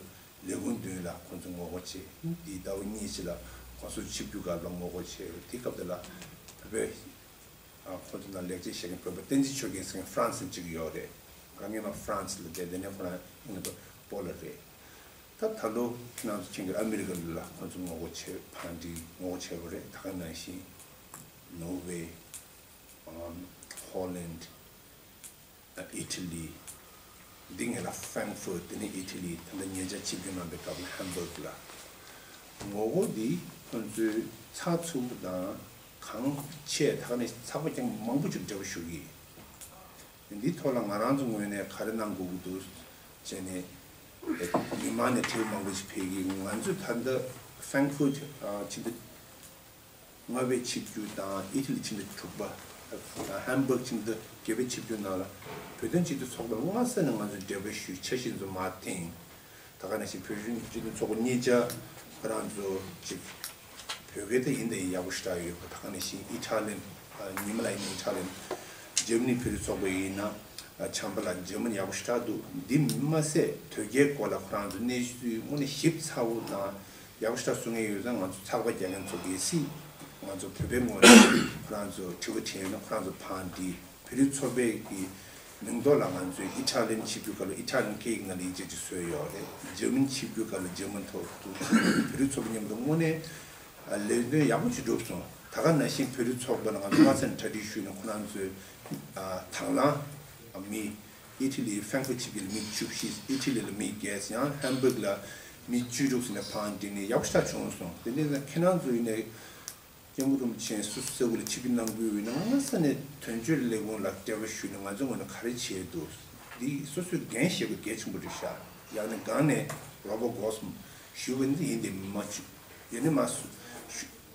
ལས་ཁུངས་མདུན་ལ་ཁོང་ཚོ་ངོ་རྒོལ་བྱས། འདིའི་ཟླ་བ་གཉིས་ཤིག་ལ་གོང་ས་མཆོག་ཆིབས་བསྒྱུར་སྐབས་ལ་ངོ་རྒོལ་བྱས། དེ་སྐབས་དེ་ལ་བོད་པའི་ཨ་ཁོང་ཚོ་ནང་ལེགས་སྐྱེས་བཞེས་མཁན་བོད་པ་བསྟན་འཛིན་ཆོས་རྒྱན་ཟེར་མཁན་ཧྥ་རན་སི་གཅིག་ཡོད་རེད། ང་སྔོན་མ་ཧྥ་རན་སི་ལ་བསྡད། དེ་ནས་ཁོ་རང་ཡིན་ན་སྤོ་ལ་རེད། ད་ད་ལོ་ཁྱེད་རང་ཚོ་མཁྱེན་གྱི་རེད། ཨ་མི་རི་ཀ་ལ་ཁོང་ཚོ་ངོ་རྒོལ་བྱས། བང་བྲིས་ངོ་རྒོལ་བྱས་པ་རེད། ད་ག་ནང་བཞིན་ནོར་ཝེ། ཨམ་ཧོ་ལན། ཨི་ཊ་ལི། འདི་སྔོན་ལ་ཧྥེང་ཧྥུར་ཊ། དེ་ནས་ཨི་ཊ་ལི། ད་ལྟ་ཉེ་ཆར་ཆིབས་བསྒྱུར་གནང་པའི་སྐབས་ལ་ཧམ་བྷག་ལ། ངོ་རྒོལ་འདི་ཁོང་ཚོའི་ཚགས་ཚུད་པོ་དང་གང་ཆེ་ད་ག་ནས་ཚགས་པར་རྐྱང་མང་པོ་ཅིག་འབྲེལ་བ་ཞུ་གི། འདིའི་ཐོག་ལ་ང་རང་ཚོ་ངོས་ནས་ག་རེ་གནང་དགོས་ཀྱི་འདུག་བྱས་ནས་མི་མང་ནས་དྲི་བ་མང་པོ་ཞིག་ཕེབས་ཀྱི། ང་ཚོས་ད་ལྟ་ཧྥེང་ཧྥུར་ཊ་ཨ་ཕྱི་ཟླ་ལྔ་པའི་ཆིབས་བསྒྱུར་དང་ཨི་ཊ་ལི་ཕྱི་ཟླ་དྲུག་པ། ཧམ་བྷག་ཕྱི་ཟླ་བརྒྱད་པའི་ཆིབས་བསྒྱུར་ནང་ལ་བོད་དོན་སྤྱི་འཐུས་ཚོགས་པ་ལ་སྔ་ས་ནས་ང་ཚོས་འབྲེལ་བ་ཞུས། འཆར་གཞི་ཚོ་མར་འཐེན། ད་ག་ནང་བཞིན་བོད་གཞུང་སྤྱི་འཐུས་ཚོགས་པ་གཉིས་ཆ་ཁོ་རང་ཚོ་ཅིག་བོད་སྐད་དེ་ཡིན་དེ་ཡག་པོ་ཞེ་དྲག་ཡོད་པ། ད་ག་ནང་བཞིན་ཨི་ཊ་ལན། ཨ་ཉི་མ་ལ་ཡིན་ན་ཨི་ཊ་ལན། འཇར་མ་ནི་བོད་རིགས་ཚོགས་པ་ཡིན་ན་ཨ་བྱམས་པ་ལགས་འཇར་མན་ཡག་པོ་ཞེ་དྲག་འདུག་འདི་མ་ཟད་དོལ་རྒྱལ་སྐོར་ལ་ཁོ་རང་ཚོ་གནས་ཚུལ་དངོས་གནས་ཞིབ་ཚགས་པོ་དང་ཡག་པོ་ཞེ་དྲག་གསུང་མཁན་ཡོད་ཙང་། ང་ཚོ་ཚགས་པར་རྒྱག་མཁན་ཚོ་གལ་སྲིད་ང་ཚོ་བོད་པའི་ངོས་ནས་ཁོ་རང་ཚོ་དྲི་བ་དྲིས་ཡོད་ན་ཁོ་རང་ཚོ་བང་བྲིས། བོད་རིགས་ཚོགས་པའི་གི་མིང་ཐོག་ལ་ང་ཚོས་ཨི་ཊ་ལན་ཆིབས་བསྒྱུར་སྐབས་ལ་ཨི་ཊ་ལན་སྐད་ཡིག་ནང་ལ་ཡིག་ཆ་ཅིག་བཟོས་ཡོད་རེད། འཇར་མན་ཆིབས་བསྒྱུར་སྐབས་ལ་འཇར་མན་ཐོག་ཏུ་བོད་རིགས་ཚོགས་པ་མཉམ་དུ་དངོས་གནས་ཨ་ལས་དོན་ཡག་པོ་ཅིག་བསྒྲུབས་སོང་། ད་ག་ནང་བཞིན་བོད་རིགས་ཚོགས་པ་ལ་ང་ཚོ་སྔ་ས་ནས་གྲ་སྒྲིག་ཞུས་ནས་ཁོ་རང་ཚོས་ཨ་དང་བླངས་མི་ཨི་ཊ་ལི་ཧྥེང་ཧྥུར་ཊ་ཆིབས་བསྒྱུར་ལ་མི་བཅུ་བཞི། ཨི་ཊ་ལི་ལ་མི་བརྒྱད། ཡང་ཧམ་བྷག་ལ་མི་བཅུ་དྲུག་ཟེར་ནས་བང་བསྒྲིགས་ནས་ཡག་པོ་ཞེ་དྲག་བྱུང་སོང་། དེ་འདྲ་ན་ཁྱེད་རང་ཚོ་ཡིན་ནའི་སྐྱབས་མགོན་རིན་པོ་ཆེ་སོ་སོ་ས་ཁུལ་ལ་ཆིབས་བསྒྱུར་གནང་དགོས་ཡོད་ན་སྔ་ས་ནས་དོན་གཅོད་ལས་ཁུངས་ལ་འབྲེལ་བ་ཞུས་ནས་ང་ཚོ་ངོས་ནས་ག་རེ་བྱས་འདུག་འདི་སོ་སོས་འགན་བཞེས་དགོས་གལ་ཆེན་པོ་རེད་ཤག་ཡང་ན་སྒང་ནས་རོ་པོ་གོ་སམ་ཞུ་བ་འདི་ཡིན་ཏེ་མ་ཞུ། ཡིན་ནའི་མ་ཞུ།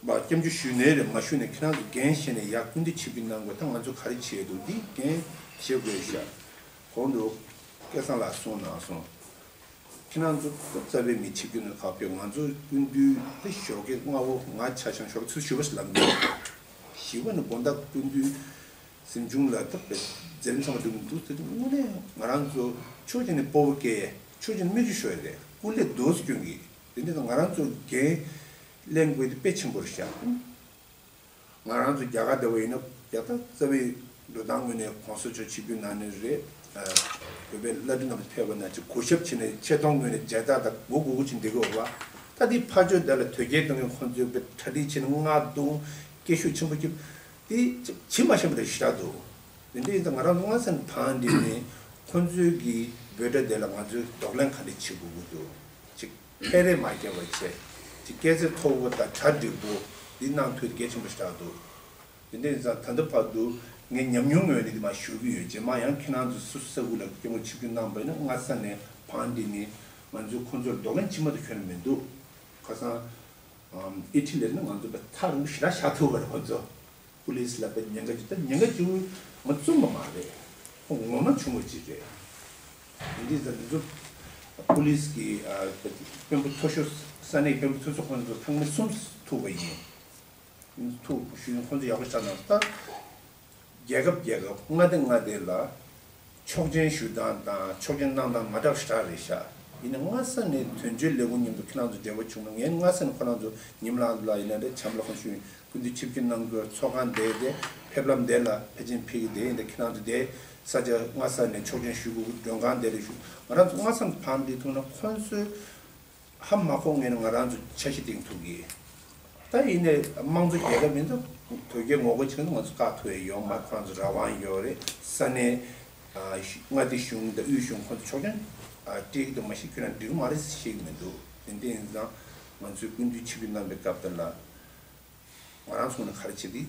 མ་སྐྱབས་འཇུག་ཞུས་ནའི་རེད། མ་ཞུས་ནའི་ཁྱེད་རང་ཚོ་འགན་བཞེས་ནས་ཡར་སྐུ་མདུན་ཆིབས་བསྒྱུར་གནང་དགོས། ད་ང་ཚོ་ག་རེ་བྱས་འདུག་འདི་འགན་བཞེས་དགོས་ཤག་གོང་དུ་སྐལ་བཟང་ལགས་གསུངས་གནང་སོང་། ཁྱེད་རང་ཚོ་རྩ་བའི་མི་ཆིབས་བསྒྱུར་ནས་ཁག་ཕེབས། ང་ཚོ་སྐུ་མདུན་དེ་ཞོགས་ཀས་སྔ་པོ་ང་ཆ་ཆང་ཞོགས་ཀས་ཆུ་ཚོད་བཞི་པ་ཞིག་ལ་འདུག་བཞི་པ་ནས་དགོང་དག་སྐུ་མདུན་གཟིམ་ཆུང་ལ་ཐག་པའི་མཛད་རིམ་ཚང་མ་འགྲུབ་མི་འདུག་ཟེར་དུས་དངོས་གནས་ང་རང་ཚོ་ཕྱོགས་གཅིག་ནས་སྤོབས་པ་སྐྱེ། ཕྱོགས་གཅིག་ནས་སྨོས་ཅི་ཤོར་ཡ་རེད། སྐུ་ལས་རྡོ་སུ་སྐྱོན་གྱི། དེ་འདྲ་ང་རང་ཚོ་འགན་ལེན་དགོས་དེ་དཔེ་ཆེན་པོ་རེད་ཤག་ང་རང་ཚོ་རྒྱ་གར་བསྡད་པ་ཡིན་ན་རྒྱ་གར་རྩ་བའི་འགྲོ་སྟངས་ངོས་ནས་གོང་ས་མཆོག་ཆིབས་བསྒྱུར་གནང་ནི་རེད། ཨ་བོད་པའི་བླ་སྤྲུལ་རྣམས་ཕེབས་པ་ན་ཅིག་གུས་ཞབས་བྱས་ནས་ཆེ་མཐོང་ངོས་ནས་མཇལ་དར་དང་མགོ་སྒུར་སྒུར་ཅིག་འདེགས་ཀྱི་ཡོད་པ། ད་འདི་ཕར་ཕྱོགས་དེ་ལ་དོལ་རྒྱལ་གཏོང་མཁན་ཁོང་ཚོས་དཔེ་གྲ་སྒྲིག་བྱས་ནས་རྔ་རྡུང་སྐད་ཤུགས་ཆེན་པོ་བརྒྱབ། དེ་ཅིག་ཇི་མ་ཤེས་པ་རེད་ཞེ་དྲག་འདུག་དེ་འདྲ་ཡིན་ཙང་ང་རང་ཚོ་སྔ་ས་ནས་བང་བསྒྲིགས་ནས་ཁོང་ཚོས་ཀྱི་འབོད་སྒྲ་དེ་ལ་ང་ཚོས་གདོང་ལེན་ག་འདྲ་བྱེད་དགོས་ཀྱི་འདུག་ཅིག་ཕན་རེ་མ་སྐྱེལ་བ་བྱས། ཅིག་སྐད་ཚིག་མཐོ་པོ་དང་གྲ་འགྲིག་པོ་འདི་གནང་ཐུབ་དེ་གལ་ཆེན་པོ་ཞེ་དྲག་འདུག་དེ་འདྲ་ཡིན་ཙང་ད་ལྟ་བར་དུ་ངས་ཉམས་མྱོང་ངོས་ནས་འདི་མ་ཞུ་གི་ཡོད། རྗེས་མ་ཡང་ཁྱེད་རང་ཚོ་སོ་སོ་ས་ཁུལ་ལ་སྐྱབས་མགོན་ཆིབས་བསྒྱུར་གནང་པ་ཡིན་ན་སྔ་ས་ནས་བང་བསྒྲིགས་ནས་ང་ཚོས་ཁོང་ཚོར་གདོང་ལེན་བྱེད་མ་ཐུབ་ཁྱོན་ནས་མི་འདུག་ཁ་སང་ཨམ་ཨི་ཊ་ལི་ནི་ང་ཚོ་པ་ཐག་རིང་པོ་ཞེ་དྲག་བཞག་ཐུབ་པ་རེད། ཁོ་ཚོ་པུ་ལིས་ལ་པ་ཉེན་ཁ་ཅིག་ད་ཉེན་ཁ་ཅིག་ང་བཙུམ་པ་མ་རེད། ཁོ་ངོ་མ་བྱུང་བ་ཅིག་རེད། འདི་ད་འདི་ཚོ་པུ་ལིས་ཀྱི་ཨ་དཔོན་པོ་མཐོ་ཤོས་ས་གནས་དཔོན་པོ་མཐོ་ཤོས་ཁོ་ཚོ་ཚང་མ་གསུམ་ཐུག་པ་ཡིན། ཐུག་ཞུ་ཁོ་ཚོ་ཡག་པོ་ཞིག་གནང་སོང་ད། རྒྱལ་ཁབ་རྒྱལ་ཁབ་མངའ་སྡེ་མངའ་སྡེ་ལ་ཆོག་མཆན་ཞུ་སྟངས་དང་ཆོག་མཆན་གནང་སྟངས་མ་འདྲ་བ་ཞེ་དྲག་རེད་ཤག་ཡིན་ན་སྔ་ས་ནས་དོན་གཅོད་ལས་ཁུངས་མཉམ་དུ་ཁྱེད་རང་ཚོ་འབྲེལ་བ་བྱུང་ན། ངས་སྔ་ས་ནས་ཁོ་རང་ཚོ་ཉི་མ་ལགས་ལ་ཡིན་ན་རེད། བྱམས་ལགས་ཁོང་ཞུ་སྐུ་མདུན་ཆིབས་བསྒྱུར་གནང་དགོས། ཚོགས་ཁང་དེ་དེ་ཕེབས་ལམ་དེ་ལ་ཕལ་ཆེར་ཕེབས་ཀྱི་དེ་ཡིན་ད། ཁྱེད་རང་ཚོ་དེ་ས་ཆ་སྔ་ས་ནས་ཆོག་མཆན་ཞུ་དགོས། མགྲོན་ཁང་དེ་རེད་ཞུ། ང་རང་ཚོ་སྔ་ས་ནས་ཕར་འགྲིལ་ཐུབ་ན་ཁོང་ཚོའི་ཧ་མ་གོ་ངེས་ན་ང་རང་ཚོ་འཆར་གཞི་བཏིང་ཐུབ་ཀྱི། ད་ཡིན་ནའི་དམངས་གཙོ་རྒྱལ་ཁབ་མིན་ད། དོལ་རྒྱལ་ངོ་རྒོལ་བྱེད་མཁན་ང་ཚོ་བཀག་ཐུབ་ཡ་ཡོད་མ་རེད། ཁོ་རང་ཚོ་རང་དབང་ཡོད་རེད། ས་གནས་ཨ་མངའ་སྡེ་གཞུང་དང་དབུས་གཞུང་ཁོ་ཚོ་ཆོག་མཆན་ཨ་སྤྲད་ཀྱི་འདུག་མ་གཞི་ཁྱོད་རང་འགྲིག་གི་མ་རེད་ཟེར་བཤད་ཀྱི་མི་འདུག་དེ་འདྲ་ཡིན་ཙང་ང་ཚོའི་སྐུ་མདུན་ཆིབས་བསྒྱུར་གནང་བའི་སྐབས་དེ་ལ་ང་རང་ཚོ་ནས་ག་རེ་བྱེད་དེ་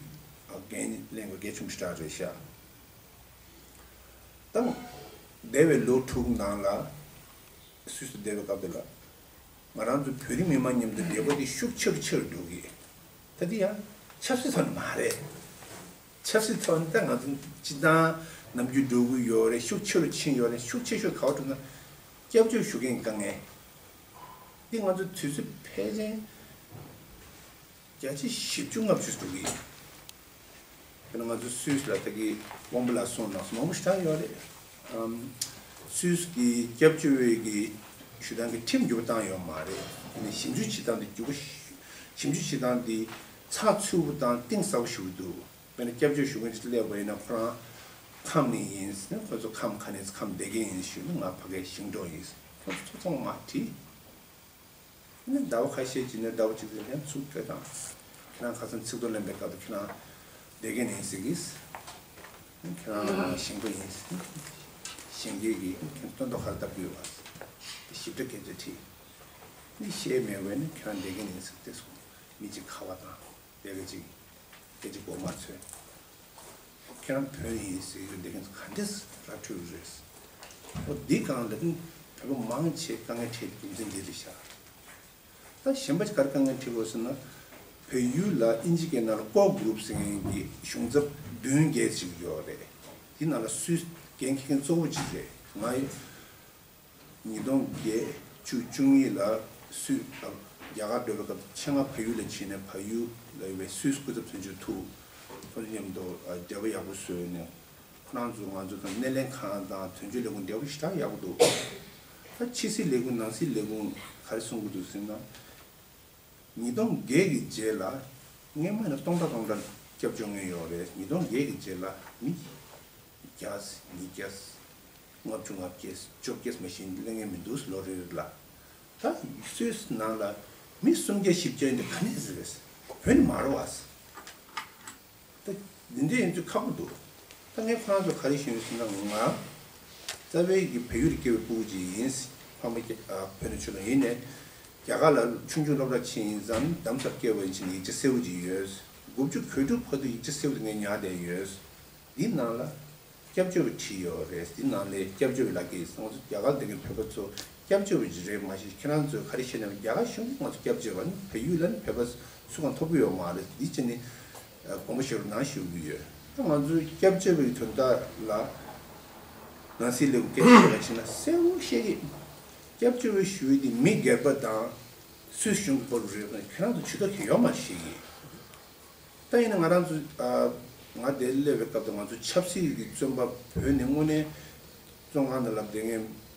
ཨ་འགན་ལེན་དགོས་གལ་ཆེན་པོ་ཞེ་དྲག་རེད་ཤག་ད་འདས་པའི་ལོ་དྲུག་ནང་ལ་སུད་སི་བསྡད་པའི་སྐབས་དེ་ལ་ང་རང་ཚོ་བོད་རིགས་མི་མང་མཉམ་དུ་འབྲེལ་བ་དེ་ཤུགས་ཆེ་རུ་ཆེ་རུ་འགྲོ་གི། ད་དེ་ཡང་ཆབ་སྲིད་ཐོག་ནས་མ་རེད། ཆབ་སྲིད་ཐོག་ནས་ད་ང་ཚོ་སྤྱི་བཏང་ནམ་རྒྱུན་འགྲོ་གི་ཡོད་རེད། ཤུགས་ཆེ་རུ་ཕྱིན་ཡོད་རེད། ཤུགས་ཆེ་ཤོས་ག་པར་འགྲོ་ན་སྐྱབས་བཅོལ་ཞུ་མཁན་དཀའ་ངལ་དེ་ང་ཚོ་དུས་ཚོད་ཕལ་ཆེར་བརྒྱ་ཆ་བཞི་བཅུ་ལྔ་བཅུ་འགྲོ་གི་ཡིན། དཔེར་ན་ང་ཚོ་སུད་སི་ལ་ད་གི་དབང་པོ་ལགས་གསུངས་གནང་སོང་། མང་པོ་ཞེ་དྲག་ཡོད་རེད། ཨམ། སུད་སི་གི་སྐྱབས་བཅོལ་བའི་གི་ཞུ་སྟངས་ཀྱི་ཁྲིམས་འགྱུར་བ་བཏང་ཡོད་མ་རེད། དེ་ནས་ཞིབ་འཇུག་བྱེད་སྟངས་དེ་འགྱུར་བ་ཞིབ་འཇུག་བྱེད་སྟངས་དེ་ཚགས་ཚུད་པོ་དང་གཏིང་ཟབ་པོ་ཞིག་འདུག་དཔེར་ན་སྐྱབས་བཅོལ་ཞུ་མཁན་ཅིག་སླེབས་པ་ཡིན་ན་ཁོ་རང་ཁམས་ནས་ཡིན་ཟེར་ན་ཁོ་ཚོ་ཁམས་ག་ནས་ཁམས་བསྡད་མཁན་ཡིན་ཞུས་ན་ང་ཕ་གིའི་ཞིང་འབྲོག་ཡིན་ཟེར། ཁོ་ཚོ་ཚོ་ཚང་མ་དྲིས། ནི་ཟླ་བ་ཁ་ཤས་ཀྱི་ནི་ཟླ་བ་གཅིག་ཙམ་ཡང་ཚུགས་ཁྱོད་དང་། ཁྱེད་རང་ཁ་སང་ཚིག་ཐོ་ལེན་པའི་སྐབས་དུ་ཁྱེད་རང་བསྡད་མཁན་ཡིན་ཟེར་གིས། ཁྱེད་རང་ཞིང་པ་ཡིན་ཟེར། ཞིང་སྐྱེས་ཀྱི་ཁྱེད་སྟོན་ཐོག་ག་རེ་བཏབ་དགོས་བ། ཞིབ་ཕྲ་སྐད་ཆ་དྲིས། ནི་ཤེས་མེད་བས་ནི་ཁྱེད་རང་བསྡད་མཁན་ཡིན་ཟེར་ཏེ་སོང་། མི་གཅིག་ཁ་བ་དང་། དེ་ག་ཅིག་སྐད་ཅིག་གོ་མ་ཚོད། ཁྱེད་རང་བོད་ཡིན་ཟེར་གྱི་འདི་ག་འདྲས་ར་འཕྲོད་རེད། ཨོ་འདི་གང་ལ་ནི་བོད་པ་མང་ཆེ་དཀའ་ངལ་འཕྲད་རྒྱུ་མཚན་འདི་རེད་ཤག་ད་གཞན་པ་ཅིག་ག་རེ་དཀའ་ངལ་འཕྲད་དགོས་ཟེར་ན། བལ་ཡུལ་ལ་ཨིན་ཇི་སྐད་ནང་ལ་ཀོར་གྷུ་རུབ་ཟེར་མཁན་གྱི་གཞུང་ཚབ་བདུན་བརྒྱད་ཅིག་ཡོད་རེད། འདི་ནང་ལ་སུད་འགན་འཁྱེར་མཁན་གཙོ་བོ་ཅིག་རེད། ང་ཉིས་སྟོང་བརྒྱད་བཅུ་བཅུ་གཉིས་ལ་སུད་རྒྱ་གར་སྡོད་པའི་སྐབས་ཆེད་མངགས་བལ་ཡུལ་ལ་ཕྱིན་ནས་བལ་ཡུལ་ལ་ཡོད་པའི་སུད་སི་སྐུ་ཚབ་དོན་གཅོད་ཐུག་ཁོ་ཚོ་མཉམ་དུ་འབྲེལ་བ་ཡག་པོ་བཟོས་ནས་ཁོ་རང་ཚོ་ང་ཚོ་དང་སྣེ་ལེན་ཁང་དང་དོན་གཅོད་ལས་ཁུངས་འབྲེལ་བ་ཞེ་དྲག་ཡག་པོ་འདུག་ད་ཕྱི་སྲིད་ལས་ཁུངས་ནང་སྲིད་ལས་ཁུངས་ག་རེ་གསུང་གི་འདུག་ཟེར་ན། ཉིས་སྟོང་བརྒྱད་ཀྱི་རྗེས་ལ་སྔོན་མ་ནས་སྟོང་ཕྲག་སྟོང་ཕྲག་སྐྱབས་བཅོལ་མཁན་ཡོད་རེད། ཉིས་སྟོང་བརྒྱད་ཀྱི་རྗེས་ལ་མི་བརྒྱ་ཉིས་བརྒྱ་ལྔ་བཅུ་ང་བརྒྱ་བཅོ་བརྒྱད་མ་ཞིག་སླེབས་མཁན་མི་འདུག་ལོ་རེ་རེ་ལ། ད་སུད་སི་ནང་ལ་མི་སུམ་བརྒྱ་བཞི་བརྒྱ་འདི་ག་ནས་ཟེར་བས་བོད་ནས་མ་རེད་བ། ད་འདི་འདྲ་ཡིན་དུས་ཁག་པོ་འདུག་ད་ངས་ཁོ་རང་ཚོ་ག་རེ་ཞུས་ཡོད་ཟེར་ན། ང་རྩ་བའི་གི་བལ་ཡུལ་སྐྱེས་པའི་སྤུ་གུ་ཅིག་ཡིན། ཕ་མ་སྐྱེ་ཨ་བོད་ནས་ཆུང་ནས་ཡིན་ནས་རྒྱ་གར་ལ་ཆུང་ཆུང་སློབ་གྲྭ་ཕྱིན་ཡིན་ཙང་འདམ་སར་སྐྱེས་པ་ཡིན་ཕྱིན་ཡིག་ཆ་གསལ་པོ་ཅིག་ཡོད། དགུ་བཅུ་གོ་དྲུག་བར་དུ་ཡིག་ཆ་གསལ་པོ་དེ་ངས་ཉར་བསྡད་ཡོད། འདི་ནང་ལ་སྐྱབས་བཅོལ་བ་བྲིས་ཡོད་རེད། འདི་ནང་ལ་སྐྱབས་བཅོལ་བའི་ལག་ཁྱེར་ཡིན། ང་ཚོ་རྒྱ་གར་བསྡད་མཁན་བོད་པ་ཚོ་སྐྱབས་བཅོལ་བ་ཅིག་རེད། མ་གཞི་ཁྱེད་རང་ཚོས་ག་རེ་བཤད་ན་རྒྱ་གར་གཞུང་གིས་ང་ཚོ་སྐྱབས་བཅོལ་བ་ནི་བལ་ཡུལ་ལ་ནི་བོད་པ་སུ་གང་ཐོབ་ཀྱི་ཡོད་མ་རེད། འདི་བྱས་ནས་དགོངས་པ་བཞེས་རོགས་གནང་ཞུ་གི་ཡོད། ད་ང་ཚོའི་སྐྱབས་བཅོལ་བའི་དོན་དག་ལ་ནང་སྲིད་ལས་ཁུངས་སྐད་ཆ་བཤད་པ་ཕྱིན་ན་གསལ་པོ་བཤད་ཀྱི། སྐྱབས་བཅོལ་བའི་ཞུ་ཡིག་འདི་མི་སྒེར་པ་དང་སུད་སི་གཞུང་གི་བར་དུ་རེད། ཁྱེད་རང་ཚོ་ཇུས་གཏོགས་ཀྱི་ཡོད་མ་རེད་བཤད་ཀྱི། ད་ཡིན་ན་ང་རང་ཚོ་ཨ་ང་འདིར་སླེབས་པའི་སྐབས་དུ་ང་ཚོ་ཆབ་སྲིད་ཀྱི་བཙོན་པ་བོད་ནས་དངོས་གནས་བཙོན་ཁང་ནང་ལ་བསྡད་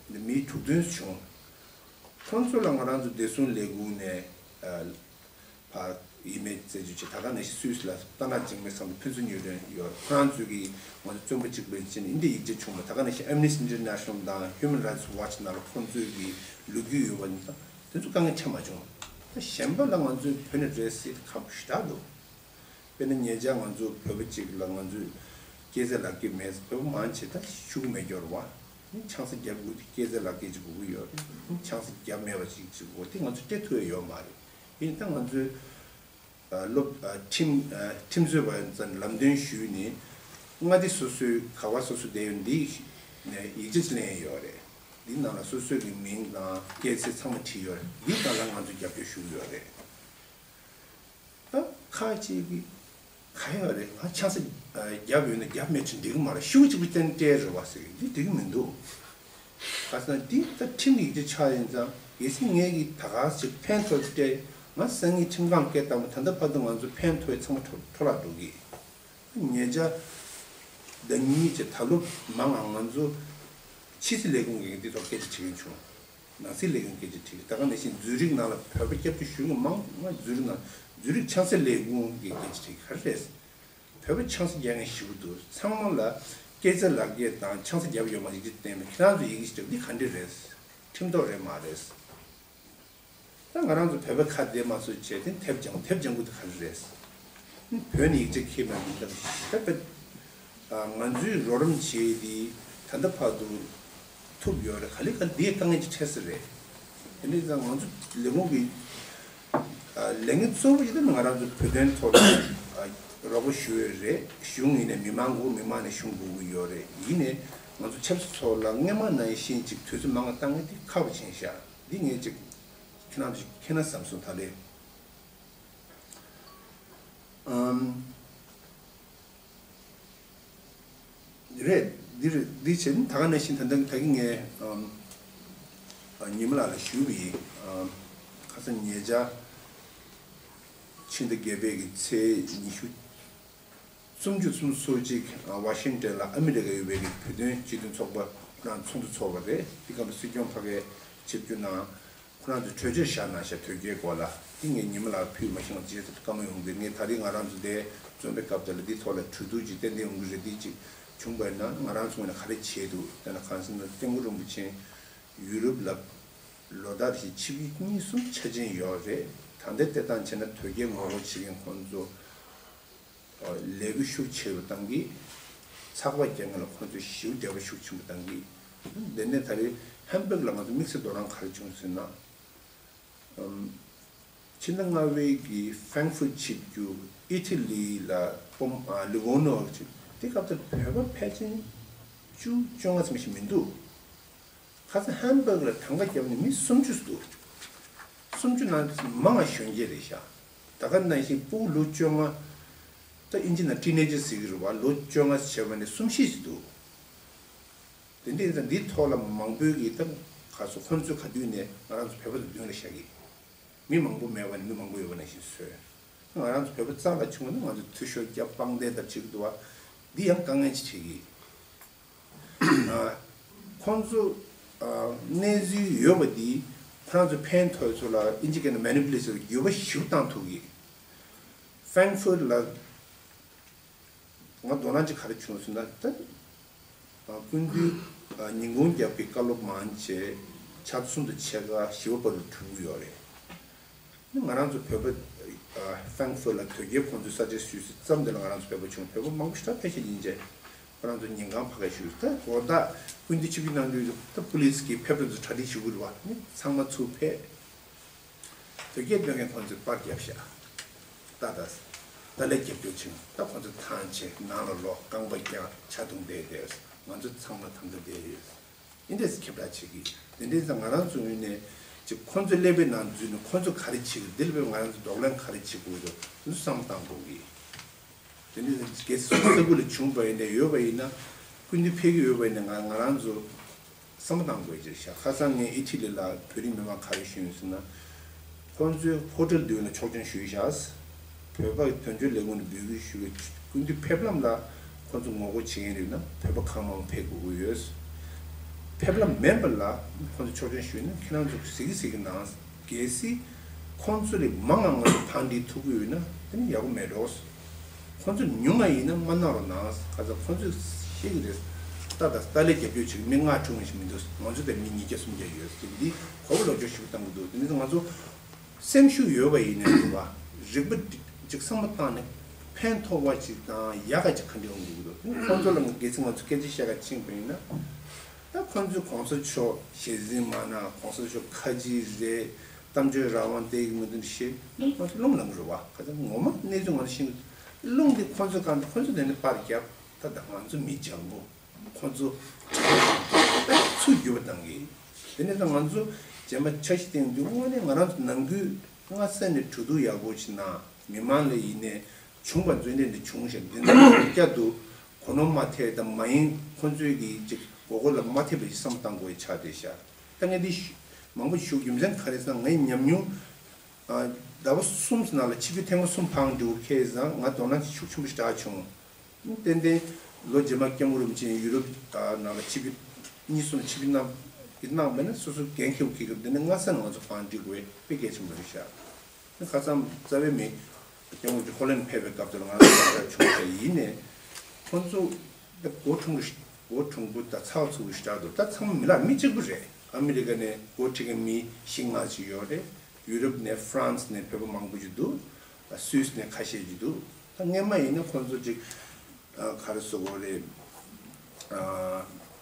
མཁན་མི་དྲུག་བདུན་བྱུང་། ཁོང་ཚོ་ལ་ང་རང་ཚོ་བདེ་སྲུང་ལས་ཁུངས་ནས་ཨ་ཕར་ཡིད་མེད་རྩད་གཅོད་བྱས། ད་ག་ནང་བཞིན་སུད་སི་ལ་རྟ་ནག་འཇིགས་མེད་ཚང་དུ་ཕན་ཚུན་ཉེས་དོན་ཡོད། ཁོ་རང་ཚོས་ཀྱིས་ང་ཚོ་བཙོན་པ་གཅིག་པའི་ཕྱིན་འདི་ཡིག་ཆ་བྱུང་མ། ད་ག་ནང་བཞིན་Amnesty International་དང་Human Rights Watch་ནང་ལ་ཁོང་ཚོས་ཀྱི་ལོ་རྒྱུས་ཡོད་པ་ནི་ད་དེ་ཚོ་དཀའ་ངལ་འཕྲད་མ་བྱུང་། ད་གཞན་པ་ལ་ང་ཚོའི་བོད་ནས་རེད་ཟེར་ཁག་པོ་ཞེ་དྲག་འདུག་དཔེར་ན་ཉེ་ཆར་ང་ཚོ་བོད་པ་གཅིག་ལ་ང་ཚོས་སྐྱེས་ཚེས་ལག་སྐྱེས་མེད། བོད་པ་མང་ཆེ་ད་ཤུགས་མེད་སྐྱོར་བ། ཆང་ས་བརྒྱབ་དགོས་དུས་སྐྱེས་ཚེས་ལག་སྐྱེས་ཅིག་དགོས་ཀྱི་ཡོད་རེད། ཆང་ས་བརྒྱབ་མེད་པ་ཅིག་ཅིག་དགོས་དེ་ང་ཚོ་སྤྲད་ཐུབ་ཡ་ཡོད་མ་རེད། ཡིན་ད་ང་ཚོས་ཨ་སློབ་ཨ་ཁྲིམས་ཨ་ཁྲིམས་རྩོད་པ་ཚོ་ལམ་སྟོན་ཞུས་ནས་མངའ་སྡེ་སོ་སོའི་ག་བ་སོ་སོ་བསྡད་ཡོད་འདི་ནས་ཡིག་ཆ་ཅིག་ལེན་ཡ་ཡོད་རེད། འདི་ནང་ལ་སོ་སོའི་གི་མིང་དང་སྐྱེས་ཚེས་ཚང་མ་བྲིས་ཡོད་རེད། འདི་ནང་ལ་ང་ཚོས་རྒྱབ་སྐྱོར་ཞུ་གི་ཡོད་རེད། ད་ཁ་ཅིག་གིས་ག་ཡོད་རེད། ང་ཆང་ས་རྒྱབ་ཡོད་ན་རྒྱབ་མེད་ཅིག་འགྲིག་གི་མ་རེད། ཤུགས་གཅིག་པུ་བསྟན་སྤྲད་རེད་བ་ཟེར་གི། འདི་འགྲིག་གི་མི་འདུག། ག་ཟེར་ན་འདི་ད་ཁྲིམས་ཀྱི་ཡིག་ཆ་ཆགས་ཡིན་ཙང་། གལ་སྲིད་ངས་ཀྱིས་ད་ག་ཅིག་ཕན་ཐོགས་སྤྲད། ང་སང་ཉིན་ཁྲིམས་ཁང་སྐད་བཏང་བ། ད་ལྟ་བར་དུ་ང་ཚོ་ཕན་ཐོགས་ཚང་མ་འཕྲོ་འཕྲོ་བརླག་འགྲོ་གི། ཉེ་ཆར་ཟླ་གཉིས་ཀྱི་ད་ལོ་མང་ང་ང་ཚོ་ཕྱི་སྲིད་ལས་ཁུངས་ཀྱིས་འདི་ཐོག་སྐད་ཆ་དྲི་མཁན་བྱུང་། ནང་སྲིད་ལས་ཁུངས་སྐད་ཆ་དྲིས། ད་ག་ནང་བཞིན་ཛུ་རིག་ནང་ལ་བོད་པ་སྐྱབས་བཅོལ་ཞུ་མཁན་མང་ང་། ཛུ་རིག་ནང་ཛུ་རིག་ཆང་ས་ལས་ཁུངས་ཀྱིས་སྐད་ཆ་དྲིས། ག་རེ་རེད། བོད་པ་ཆང་ས་རྒྱག་མཁན་ཞེ་པོ་འདུག། ཚང་མ་ལ་སྐྱེས་ཚེས་ལག་འཁྱེར་དང་ཆང་ས་རྒྱབ་ཡོད་མ་ཡིག་ཆ་བསྟན་པ། ཁྱེད་རང་ཚོ་ཡི་གེ་ཞིག་འདི་ག་འདྲ་རེད། ཁྲིམས་ཐོག་རེད་མ་རེད། ད་ང་རང་ཚོ་བོད་པ་ཁ་བདེ་མ་བཟོ་བྱས་ཏེ་དེབ་སྦྱང་དེབ་སྦྱང་དགོས་དེ་ག་རེ་རེད། བོད་ནས་ཡིག་ཆ་ཁྱེར་མ་མི་འདུག། ད་ང་ཚོས་རོགས་རམ་བྱས་ཏེ་ད་ལྟ་བར་དུ་ཐུབ་ཡོད་རེད། ག་ལེ་ག་ལེ་དཀའ་ངལ་ཅིག་འཕྲད་ས་རེད། དེ་འདྲ་ཙང་ང་ཚོ་ལས་ཁུངས་ཀྱི་ལས་འགན་གཙོ་བོ་ཞིག་ད་ང་རང་ཚོ་བོད་དོན་ཐོག་ལ་རོགས་པ་ཞུ་ཡས་རེད། གཞུང་ཡིན་ནའི་མི་མང་དགོས། མི་མང་ནས་གཞུང་དགོས་ཀྱི་ཡོད་རེད། ཡིན་ནའི་ང་ཚོ་ཆབ་སྲིད་ཐོག་ལ་སྔོན་མ་ནང་བཞིན་ཅིག་དུས་ཚོད་མང་བ་བཏང་ཡས་དེ་ཁག་པོ་ཆགས་ཤག། འདི་ངས་ཅིག་ཁྱེད་རང་ཚོས་མཁྱེན་ན་བསམ་སོང་། ད་ལན། ཨམ། རེད། འདི་རེད། འདི་བྱས་ནས་ད་ག་ནང་བཞིན་ད་ལྟ་ད་གིན་ངས་ཨམ། ཨ། ཉི་མ་ལགས་ལ་ཞུས་པ་ཡིན། ཨམ། ཁ་སང་ཉེ་ཆར་ཕྱི་ཟླ་བརྒྱད་པའི་གི་ཚེས་ཉི་ཤུ། སུམ་ཅུ་སུམ་ཅུ་སོ་གཅིག། ཨ། ཝ་ཤིང་ཊོན་ལ་ཨ་མི་རི་ཀ་ཡོད་པའི་གི་བོད་དོན་སྤྱི་མཐུན་ཚོགས་པ་ཁོ་རང་ཚོགས་འདུ་ཚོགས་པ་རེད། དེ་སྐབས་ལ་སྲིད་སྐྱོང་ཕ་གིར་ཆིབས་བསྒྱུར་གནང་། ཁོ་རང་ཚོས་གྲོས་ཆོད་བཞག་གནང་ཤག། དོལ་རྒྱལ་སྐོར་ལ། དེ་ངས་ཉི་མ་ལགས་ཕུལ་མ་ཤེས་པ་བྱས་ཙང་སྐར་མ་ཡོང་གི། ངས་ད་རེས་ང་རང་ཚོ་འདིར་འཛོམས་པའི་སྐབས་དེ་ལ་འདིའི་ཐོག་ལ་གྲོས་བསྡུར་ཅིག་ཏན་ཏན་ཡོང་གི་རེད། འདི་ཅིག་བྱུང་བ་ཡིན་ན་ང་རང་ཚོ་ངོས་ནས་ག་རེ་བྱས་འདུག། དེ་ན་གང་ཟེར་ན་སྐྱབས་མགོན་རིན་པོ་ཆེ་ཡུ་རོབ་ལ་ལོ་ལྟར་བཞིན་ཆིབས་བསྒྱུར་གཉིས་གསུམ་ཆ་ཅན་ཡོད་རེད། ད་ལྟའི་སྤྱིར་བཏང་བྱས་ན་དོལ་རྒྱལ་ངོ་རྒོལ་བྱེད་མཁན་ཁོང་ཚོ་ལས་འགུལ་ཤུགས་ཆེ་རུ་བཏང་གི། ཚགས་པར་རྒྱག་མཁན་ལ་ཁོང་ཚོས་ཞེ་པོ་འབྲེལ་བ་ཤུགས་ཆེན་པོ་བཏང་གི། དེ་ནས་ད་རེས་ཧམ་སྦུག་ལ་ང་ཚོ་དམིགས་བསལ་དོ་སྣང་ག་རེ་བྱུང་ཟེར་ན། ཨམ། ཕྱི་ཟླ་ལྔ་པའི་གི་ཧྥེང་ཧྥུར་ཆིབས་བསྒྱུར་ཨི་ཊ་ལི་ལ་སྤོམ། ཨ། ལི་ཝོ་ནོ་ཆིབས། དེ་སྐབས་དེར་བོད་པ་ཕལ་ཆེར་བཅུ་བཅོ་ལྔ་ཙམ་ཞིག་མི་འདུག། ཁ་སང་ཧམ་སྦུག་ལ་གྲངས་ཀ་བརྒྱབ་ནས་མི་སུམ་ཅུ་འདུག། སུམ་ཅུ་ནང་མང་བ་གཞོན་སྐྱེས་རེད་ཤག། ད་ག་ནང་བཞིན་སྤུ་གུ་ལོ་བཅོ་ལྔ། ད་ཨིན་ཇི་ནང་ཊི་ནེ་ཇར་ཟེར་གྱི་རེད་བ། ལོ་བཅོ་ལྔ་བྱས་པ་ནས་གསུམ་བཞི་ཞིག་འདུག། དེ་འདྲ་ཡིན་ཙང་འདིའི་ཐོག་ལ་མང་པོའི་གི་ད་ག་སོ་ཁོང་ཚོའི་ག་དུས་ནས་ང་རང་ཚོ་བོད་པ་ཚོ་མདུན་ལ་བཞག་གི། མི་མང་པོ་མེད་པ་ནས་མི་མང་པོ་ཡོད་པ་ནང་བཞིན་བཟོས། ང་རང་ཚོ་བོད་པ་རྩ་ལ་ཆུང་བ་ནི་ང་ཚོ་འཐུས་ཤོར་རྒྱབ་དཔང་རྟགས་ལྟར་བྱེད་ཀྱི་འདུག་བ། འདི་ཡང་དཀའ་ངལ་ཅིག་འཕྲད་ཀྱི། ཨ། ཁོང་ཚོ། ཨ། གནས་ཚུལ་ཡོད་པ་འདི་ཁོ་རང་ཚོ་ཕན་ཐོགས་ཚོ་ལ་ཨིན་ཇི་སྐད་ནས་མེ་ནི་པུ་ལེ་ཊི་བྱེད་པའི་འགྱུར་བ་ཞིག་བཏང་ཐུབ་ཀྱི། ཧྥེང་ཧྥུར་ལ་ང་དོ་སྣང་ཅིག་ག་རེ་བྱུང་ཟེར་ན། ད་སྐུ་མདུན་ཉིན་གུང་རྒྱབ་ཀྱི་བཀའ་སློབ་མང་ཆེ་ཆ་གསུམ་དང་ཕྱེད་ཀ་བཞི་པ་བར་དུ་གྲུབ་ཀྱི་ཡོད་རེད། ང་རང་ཚོ་བོད་པ། ཧྥེང་ཧྥུར་ལ་དོལ་རྒྱལ་ཁོང་ཚོས་ས་ཆ་ཞུས་ཙམ་དེ་ལ་ང་རང་ཚོ་བོད་པ་བྱུང་། བོད་པ་མང་པོ་ཞེ་དྲག་ཕལ་ཆེར་ཡིན་ཅེས་ཁོ་རང་ཚོ་ཉིན་གང་ཕ་ག་ཞུས། ད་འོ་ད་སྐུ་མདུན་ཆིབས་བསྒྱུར་གནང་དུས་ད་པུ་ལིས་ཀྱིས་ཕེབས་པ་ཚོ་གྲ་སྒྲིག་ཞུ་དགོས་རེད་བ། ནི་ཚང་མ་ཚུར་ཕེབས། དོལ་རྒྱལ་སྡོད་མཁན་ཁོང་ཚོས་པར་བརྒྱབ་ཤག། ཏག་ཏག་ཏཱ་ལའི་རྒྱབ་སྐྱོར་བྱེད། ད་ཁོང་ཚོ་ཐང་ཆད། ནང་ལ་ལོག། རྐང་པ་བརྐྱངས། ཇ་འཐུང་བསྡད་བསྡད། ང་ཚོ་ཚང་མ་ཐང་ཐང་བསྡད་ཡོད། འདི་འདྲས་ཁྱབ་བསྒྲགས་བྱེད་ཀྱི། དེ་འདྲས་ཙང་ང་རང་ཚོའི་ངོས་ནས་ཅིག་ཁོང་ཚོ་ཀླད་པའི་ནང་འཛུལ་ནས་ཁོང་ཚོ་ག་རེ་བྱེད་ཀྱི་འདི་ལ་བས་ང་རང་ཚོ་གདོང་ལེན་ག་རེ་བྱེད་དགོས་འདུག། འདི་ཚོ་བསམ་བློ་བཏང་དགོས་ཀྱི། དེ་འདྲས་ཙང་གལ་སྲིད་ས་ཁུལ་ལ་བྱུང་བ་ཡིན་ན། ཡོད་པ་ཡིན་ན། སྐུ་མདུན་ཕེབས་ཀྱི་ཡོད་པ་ཡིན་ན། ང་ང་རང་ཚོ་བསམ་བློ་བཏང་དགོས་ཀྱི་ཤག། ཁ་སང་ངས་ཨི་ཊ་ལི་ལ་བོད་རིགས་མི་མང་ག་རེ་ཞུས་ཡོད་ཟེར་ན། ཁོང་ཚོའི་ཧོ་ཊེལ་མདུན་ལ་ཆོག་མཆན་ཞུས་ཤག། བོད་པ་དོན་གཅོད་ལས་ཁུངས་ནས་འབོད་སྐུལ་ཞུ་བའི་སྐུ་མདུན་ཕེབས་ལམ་ལ་ཁོང་ཚོ་ངོ་རྒོལ་བྱེད་མཁན་རེད་ན་བོད་པ་གང་མང་ཕེབས་དགོས་ཀྱི་ཡོད། ཕེབས་ལམ་མིན་པ་ལ་ཁོང་ཚོ་ཆོག་མཆན་ཞུས་ན་ཁྱེད་རང་ཚོ་གཟིགས་གཟིགས་གནང་། གལ་སྲིད་ཁོང་ཚོ་ལས་མང་ང་ང་ཚོ་བང་སྒྲིག་ཐུབ་ཀྱི་ཡོད་ན་དེ་ནི་ཡག་པོ་མེད་འགྲོ། ཁོང་ཚོ་ཉུང་ང་ཡིན་ན་མ་གནང་རོགས་གནང་། ཁ་ཚ་ཁོང་ཚོས་ཤེས་ཀྱི་རེད། ཏག་ཏག་ཏཱ་ལའི་རྒྱབ་སྐྱོར་བྱེད་མི་ལྔ་དྲུག་ང་ཞིག་མི་འདུག། ང་ཚོ་དེ་མི་ཉིས་བརྒྱ་སུམ་བརྒྱ་ཡོད་ཟེར། འདི་གོ་བ་ལོག་སྤྱོད་ཞིག་བཏང་གི་འདུག། དེ་ནི་ང་ཚོ་སེམས་ཤུགས་ཡོད་པ་ཡིན་ན་རེད་བ། རིག་པ་ཅིག་བསམ་བློ་བཏང་ནས་ཕན་ཐོགས་པ་ཅིག་དང་ཡག་ག་ཅིག་ག་འདྲ་ཡོང་གི་འདུག། དེ་ནི་ཁོང་ཚོ་ལ་གལ་སྲིད་ང་ཚོ་སྐད་ཆ་བཤད་ག་ཕྱིན་པ་ཡིན་ན། ད་ཁོང་ཚོས་གོང་ས་མཆོག་ཞལ་གཟིགས་མ་གནང་། གོང་ས་མཆོག་ཁ་རྗེ་རེད། གཏམ་བརྗོད་རང་དབང་དེ་གི་མི་འདུག་ཞེས་ང་ཚོ་རླུང་ལངས་རེད་བ། ཁ་སང་ངོ་མ་གནས་ཚུལ་ང་ཚོ་ཤེས་ཀྱི། རླུང་འདི་ཁོང་ཚོས་གང་ལྟར་ཁོང་ཚོ་དེ་ནས་པར་བརྒྱབ། ད་ད་ང་ཚོ་མི་འཇམ་པོ་ཁོང་ཚོ་ཚོ་ ཏུ་འགྱུར་བ་བཏང་གི། དེ་ནས་ད་ང་ཚོ་རྗེས་མ་འཆར་གཞི་བཏིང་དུས་དངོས་གནས་ང་རང་ཚོ་ནང་ཁུལ་སྔ་ས་ནས་གྲོས་བསྡུར་ཡག་པོ་ཞིག་གནང་། མི་མང་ལ་ཡིན་ནས་བྱུང་བ་མཛོད་འདྲེན་འདི་བྱུང་ཞིང་འདི་འདྲ་བསྐྱར་དུ་གོ་ནོར་མ་ཐེབས་དང་མ་ཡིན་ཁོང་ཚོའི་གི་ཅིག་མགོ་སྐོར་ལ་མ་ཐེབས་པ་ཞིག་བསམ་བཏང་དགོས་ཆགས་བསྡད་ཤག་ད་ངས་འདི་ཞུ་མང་པོ་ཞུ་རྒྱུ་མཚན་ག་རེ་ཟེར་ན་ངའི་ཉམས་མྱོང་ཟླ་བ་གསུམ་ནང་ལ་ཆིབས་བསྒྱུར་ཐེངས་མ་གསུམ་འཕངས་འགྲོ་མཁན་ཡིན་ཙང་ང་དོ་སྣང་ཤུགས་ཆེན་པོ་ཞིག་རག་བྱུང་། ཏན་ཏན་ལོ་རྗེས་མ་སྐྱབས་མགོན་རིན་པོ་ཆེ་ཡུ་རོབ་ནང་ལ་ཆིབས་བསྒྱུར་གཉིས་གསུམ་ཆིབས་བསྒྱུར་གནང་གི་གནང་བ་ན་སོ་སོ་འགན་འཁྱེར་དགོས་ཀྱི་འདི་ནི་སྔ་ས་ནས་ང་ཚོ་འཕངས་འགྲིག་དགོས་དཔེ་གལ་ཆེན་པོ་རེད་ཤག་ཁ་སང་རྩ་བའི་མི་སྐྱབས་མགོན་ཧོ་ལན་ཕེབས་པའི་སྐབས་དེར་ང་ཚོ་ལ་བྱུང་ཤག་ཡིན་ནས་ཁོང་ཚོ་ད་སྒོ་ཕྲུག་སྒོ་ཕྲུག་པོ་དང་ཚ་བ་ཚུགས་པའི་ཞིག་རེད་འདུག་ད་ཚང་མ་མི་ལ་མི་གཅིག་པུ་རེད། ཨ་མི་རི་ཀ་ནས་འགོ་ཁྲིད་མཁན་མི་བཞི་ལྔ་ཅིག་ཡོད་རེད། ཡུ་རོབ་ནས་ཧྥ་རན་སི་ནས་བོད་པ་མང་པོ་ཅིག་འདུག་སུད་སི་ནས་ཁ་ཤས་ཅིག་འདུག་ད་སྔས་མ་ཡིན་ན་ཁོང་ཚོ་ཅིག་ག་རེ་ཟེར་དགོས་རེད།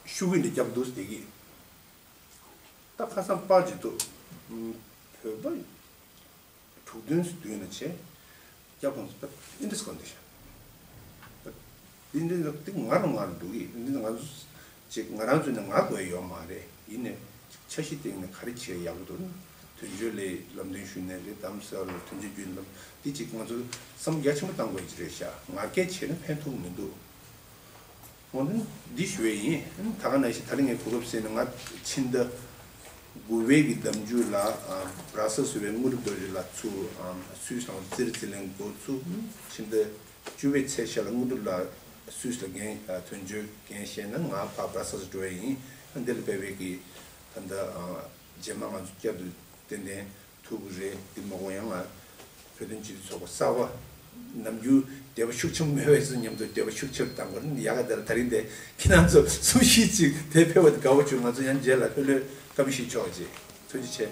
ཤུགས་ཀྱིས་འདི་རྒྱབ་འདུག་བསྡད་ཀྱི། ད་ཁ་སང་པར་ཅིག་འདུག་བོད་པ་དྲུག་བདུན་ཙམ་མདུན་ལ་བྱས། སྐྱབས་ཁོང་ཚོ་ད་ཨིན་དྲེས་གོ་འདི་ཤག་ད་འདི་འདི་འདི་ང་རང་ང་རང་འདུག་གི་འདི་ང་ཚོ་ཅིག་ང་རང་ཚོ་ནས་ང་དགོས་ཡོད་མ་རེད། ཡིན་ནས་ཅིག་འཆར་གཞི་སྟེང་ནས་ག་རེ་བྱེད་ཡག་པོ་འདུག་ན་དོན་གཅོད་ལས་ལམ་སྟོན་ཞུ་ནས་རེད། དམ་ཟེར་བ་དོན་གཅོད་བརྒྱུད་ལམ་འདི་ཅིག་ང་ཚོ་བསམ་རྒྱ་ཆེན་པོ་བཏང་དགོས་ཀྱི་རེད་ཤག་ངར་སྐད་བྱས་ན་ཕན་ཐོགས་མི་འདུག་འོ་ན་འདི་ཞུ་ཡས་ཡིན། ད་ག་ནང་བཞིན་ད་རིང་ངས་གོ་སྐབས་ཟིན་ནས་ང་ཕྱི་ཟླ་དགུ་པའི་གི་ཟླ་མཇུག་ལ་ཨ་བྷ་ར་སེལ་སི་བའི་དངོས་གྲུབ་རྡོ་རྗེ་ལ་ཚུར་ཨ་སུད་སི་དང་ཙིར་ཙི་ལན་འགོ་ཚུགས། ཕྱི་ཟླ་བཅུ་པའི་ཚེས་ཤར་ལ་དངོས་གྲུབ་ལ་སུད་སི་ལ་འགན་ཨ་དོན་གཅོད་འགན་བཞེས་ན་ང་ཕར་བྷ་ར་སེལ་སི་འགྲོ་ཡས་ཡིན། འདི་ལ་དཔལ་བའི་གི་ད་ལྟ་ཨ་རྗེས་མ་ང་ཚོ་བསྐྱར་དུ་ཏན་ཏན་ཐུག་གི་རེད། འདི་མ་གོ་ཡང་ང་བོད་དོན་སྤྱི་འཐུས་ཚོགས་པ་གསར་པ་ནམ་རྒྱུན་འདོད་པ་ཤུགས་ཆེན་པོ་མེད་པའི་ཚོ་མཉམ་དུ་འདོད་པ་ཤུགས་ཆེར་བཏང་བར་ཡག་ག་དེར་ད་རིང་དེ་ཁྱེད་རང་ཚོ་གསུམ་བཞི་ཅིག་དེ་ཕེབས་པ་དེ་དགའ་བོ་བྱུང་། ང་ཚོ་ཡང་རྗེས་ལ་ལྷོད་ལྷོད་བཀའ་མོལ་ཞིག་ཆོག་ཅེས་ཐུགས་རྗེ་ཆེ།